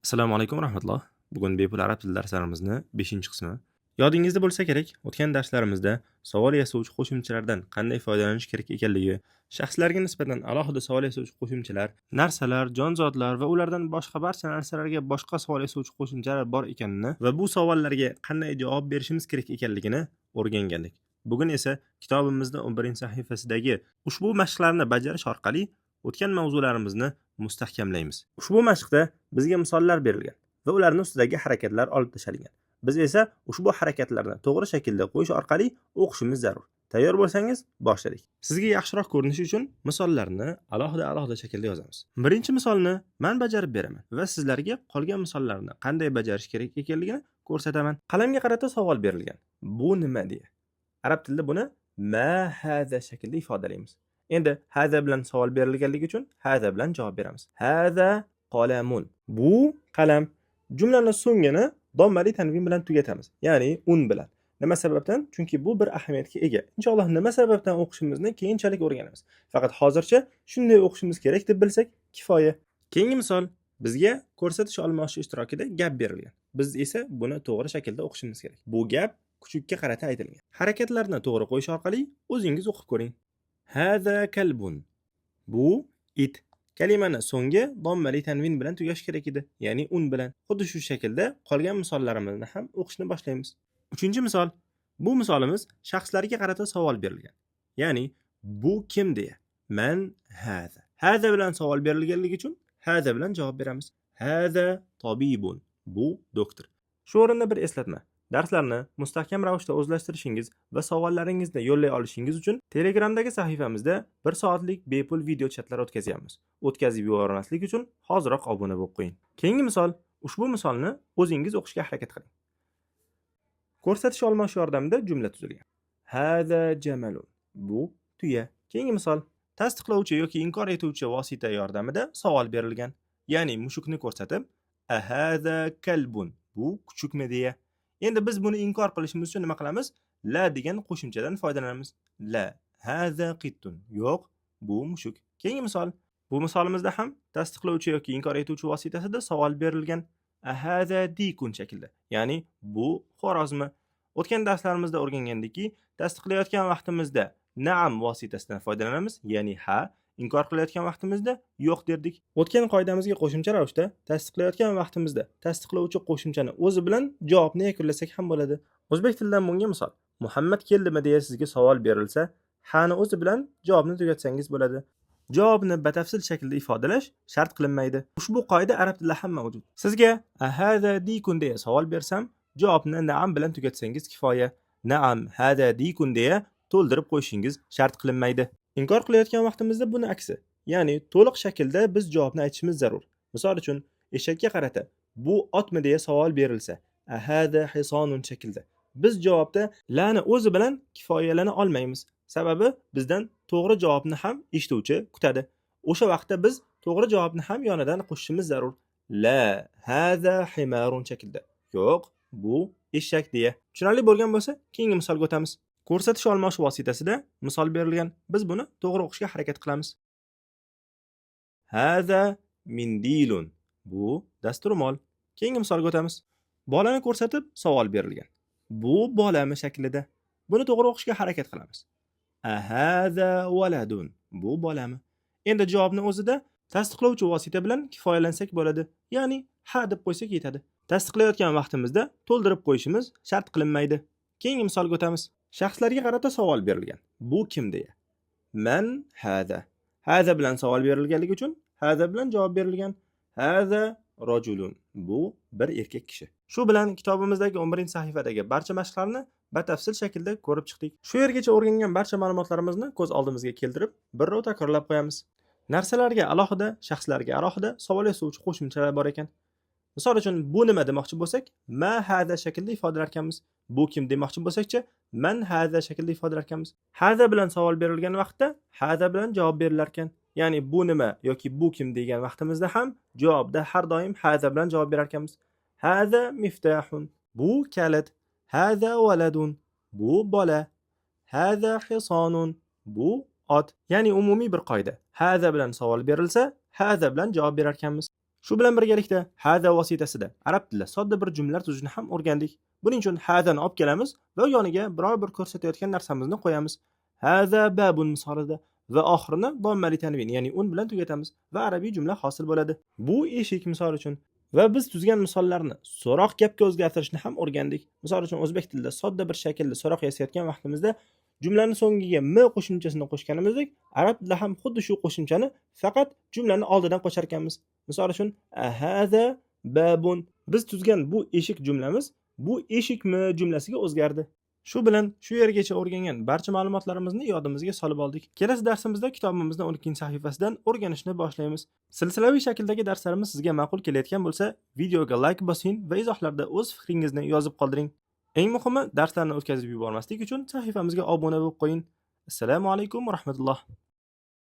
Assalomu alaykum va rahmatulloh. Bugun bepul arab tili darslarimizni 5-qismi. Yodingizda bo'lsa kerak, o'tgan darslarimizda savol yasovchi qo'shimchalardan qanday foydalanish kerak ekanligi, shaxslarga nisbatan alohida savol yasovchi qo'shimchalar, narsalar, jonzotlar va ulardan boshqa barcha narsalarga boshqa savol yasovchi qo'shimchalar bor ekanini va bu savollarga qanday javob berishimiz kerak ekanligini o'rgangandik. Bugun esa kitobimizning 11-sahifasidagi ushbu mashqlarni bajarish orqali o'tgan mavzularimizni mustahkamlaymiz. Ushbu mashqda bizga misollar berilgan va ularning ustidagi harakatlar olib tashlangan. Biz esa ushbu harakatlarni to'g'ri shaklda qo'yish orqali o'qishimiz zarur. Tayyor bo'lsangiz, boshladik. Sizga yaxshiroq ko'rinishi uchun misollarni alohida-alohida shaklda yozamiz. Birinchi misolni men bajarib beraman va sizlarga qolgan misollarni qanday bajarish kerak ekanligini ko'rsataman. Qalamga qarata savol berilgan. Bu nima deya. Arab tilida buni "ما هذا" shaklida ifodalaymiz. Endi "هذا" bilan savol berilganligi uchun "هذا" bilan javob beramiz. هذا قلمٌ. Bu qalam. Jumlani so'ngini dommali tanvin bilan tugatamiz. Ya'ni "un" bilan. Nima sababdan? Chunki bu bir ahamiyatga ega. Inshaalloh, nima sababdan o'qishimizni keyinchalik o'rganamiz. Faqat hozircha shunday o'qishimiz kerak deb bilsak kifoya. Keyingi misol: bizga ko'rsatish olmoshi ishtirokida gap berilgan. Biz esa buni to'g'ri shaklda o'qishimiz kerak. Bu gap kuchukka qarata aytilgan. Harakatlarni to'g'ri qo'yish orqali o'zingiz o'qib ko'ring. هذا كلبٌ. Bu it. Kalimani so'nggi dommali tanvin bilan tugashi kerak edi, ya'ni "un" bilan. Xuddi shu shaklda qolgan misollarimizni ham o'qishni boshlaymiz. Uchinchi misol. Bu misolimiz shaxslarga qarata savol berilgan. Ya'ni bu kim deya. من هذا. "هذا" bilan savol berilganligi uchun "هذا" bilan javob beramiz. هذا طبيبٌ. Bu doktor. Shu o'rinda bir eslatma. Darslarni mustahkam ravishda o'zlashtirishingiz va savollaringizni yo'llay olishingiz uchun Telegramdagi sahifamizda 1 soatlik bepul video chatlar o'tkazyapmiz. O'tkazib yubormaslik uchun hoziroq obuna bo'lib qo'ying. Keyingi misol. Ushbu misolni o'zingiz o'qishga harakat qiling. Ko'rsatish olmosh yordamida jumla tuzilgan. هذا جملٌ. Bu tuya. Keyingi misol. Tasdiqlovchi yoki inkor etuvchi vosita yordamida savol berilgan. Ya'ni mushukni ko'rsatib, "أهذا كلبٌ." Bu kuchukmi deya. Endi biz buni inkor qilishimiz uchun nima qilamiz? "لا" degan qo'shimchadan foydalanamiz. لا، هذا قطٌّ. Yo'q, bu mushuk. Keyingi misol. Bu misolimizda ham tasdiqlovchi yoki inkor etuvchi vositasida savol berilgan. أهذا ديكٌ shaklida. Ya'ni bu xo'rozmi? O'tgan darslarimizda o'rgangandikki, tasdiqlayotgan vaqtimizda "نعم" vositasidan foydalanamiz, ya'ni ha, inkor qilayotgan vaqtimizda yo'q derdik. O'tgan qoidamizga qo'shimcha ravishda tasdiqlayotgan vaqtimizda tasdiqlovchi qo'shimchani o'zi bilan javobni yakunlasak ham bo'ladi. O'zbek tilidan bunga misol: Muhammad keldimi deya sizga savol berilsa, "ha" ni o'zi bilan javobni tugatsangiz bo'ladi. Javobni batafsil shaklda ifodalash shart qilinmaydi. Ushbu qoida arab tilida ham mavjud. Sizga "أهذا ديكٌ" deya savol bersam, javobni "نعم" bilan tugatsangiz kifoya. "نعم، هذا ديكٌ" deya to'ldirib qo'yishingiz shart qilinmaydi. Inkor qilayotgan vaqtimizda buni aksi. Ya'ni to'liq shaklda biz javobni aytishimiz zarur. Misol uchun, eshakka qarata "Bu otmi?" deya savol berilsa, "أهذا حصانٌ" shaklida. Biz javobda "لا" ni o'zi bilan kifoyalana olmaymiz. Sababi bizdan to'g'ri javobni ham eshituvchi kutadi. O'sha vaqtda biz to'g'ri javobni ham yonidan qo'shishimiz zarur. "لا، هذا حمارٌ" shaklida. Yo'q, bu eshak deya. Tushunarli bo'lgan bo'lsa, keyingi misolga o'tamiz. Ko'rsatish olmosh vositasida misol berilgan. Biz buni to'g'ri o'qishga harakat qilamiz. هذا منديلٌ. Bu dasturmol. Keyingi misolga o'tamiz. Bolani ko'rsatib savol berilgan. Bu bolami shaklida. Buni to'g'ri o'qishga harakat qilamiz. أهذا ولدٌ. Bu bolami? Endi javobni o'zida tasdiqlovchi vosita bilan kifoyalansak bo'ladi. Ya'ni "ha" deb qo'ysak yetadi. Tasdiqlayotgan vaqtimizda to'ldirib qo'yishimiz shart qilinmaydi. Keyingi misolga o'tamiz. Shaxslarga qarata savol berilgan. Bu kim deya. من هذا. "هذا" bilan savol berilganligi uchun "هذا" bilan javob berilgan. هذا رجلٌ. Bu bir erkak kishi. Shu bilan kitobimizdagi 11-sahifadagi barcha mashqlarni batafsil shaklda ko'rib chiqdik. Shu yergacha o'rgangan barcha ma'lumotlarimizni ko'z oldimizga keltirib, birrov takrorlab qo'yamiz. Narsalarga alohida, shaxslarga alohida savol yasovchi qo'shimchalar bor ekan. Misol uchun, bu nima demoqchi bo'lsak, "ما هذا" shaklida ifodalar ekanmiz. Bu kim demoqchi bo'lsakchi, "من هذا" shaklida ifodalar ekanmiz. "هذا" bilan savol berilgan vaqtda "هذا" bilan javob berilar ekan. Ya'ni bu nima yoki bu kim degan vaqtimizda ham javobda har doim "هذا" bilan javob berar ekanmiz. هذا مفتاحٌ. Bu kalit. هذا ولدٌ. Bu bola. هذا حصانٌ. Bu ot. Ya'ni umumiy bir qoida. "هذا" bilan savol berilsa, "هذا" bilan javob berar ekanmiz. Shu bilan birgalikda hada vositasida arab tilida sodda bir jumlalar tuzishni ham o'rgandik. Buning uchun hadani olib kelamiz va yoniga biror bir ko'rsatayotgan narsamizni qo'yamiz. Hada babun misolida va oxirini dommali tanvin, ya'ni un bilan tugatamiz va arabiy jumla hosil bo'ladi. Bu eshik misol uchun. Va biz tuzgan misollarni so'roq gapga o'zgartirishni ham o'rgandik. Misol uchun, o'zbek tilida sodda bir shaklda so'roq yasayotgan vaqtimizda jumlani so'ngiga m qo'shimchasini qo'shganimizdek, arab tilida ham xuddi shu qo'shimchani faqat jumlani oldidan qo'shar ekanmiz. Misol uchun, ahaza babun. Biz tuzgan bu eshik jumlamiz bu eshikmi jumlasiga o'zgardi. Shu bilan shu yergacha o'rgangan barcha ma'lumotlarimizni yodimizga solib oldik. Kelasi darsimizda kitobimizning 12-sahifasidan o'rganishni boshlaymiz. Silsilaviy shakldagi darslarimiz sizga ma'qul kelayotgan bo'lsa, videoga like bosing va izohlarda o'z fikringizni yozib qoldiring. Eng muhimi, darslarni o'tkazib yubormaslik uchun sahifamizga obuna bo'lib qo'ying. Assalomu alaykum va rahmatulloh.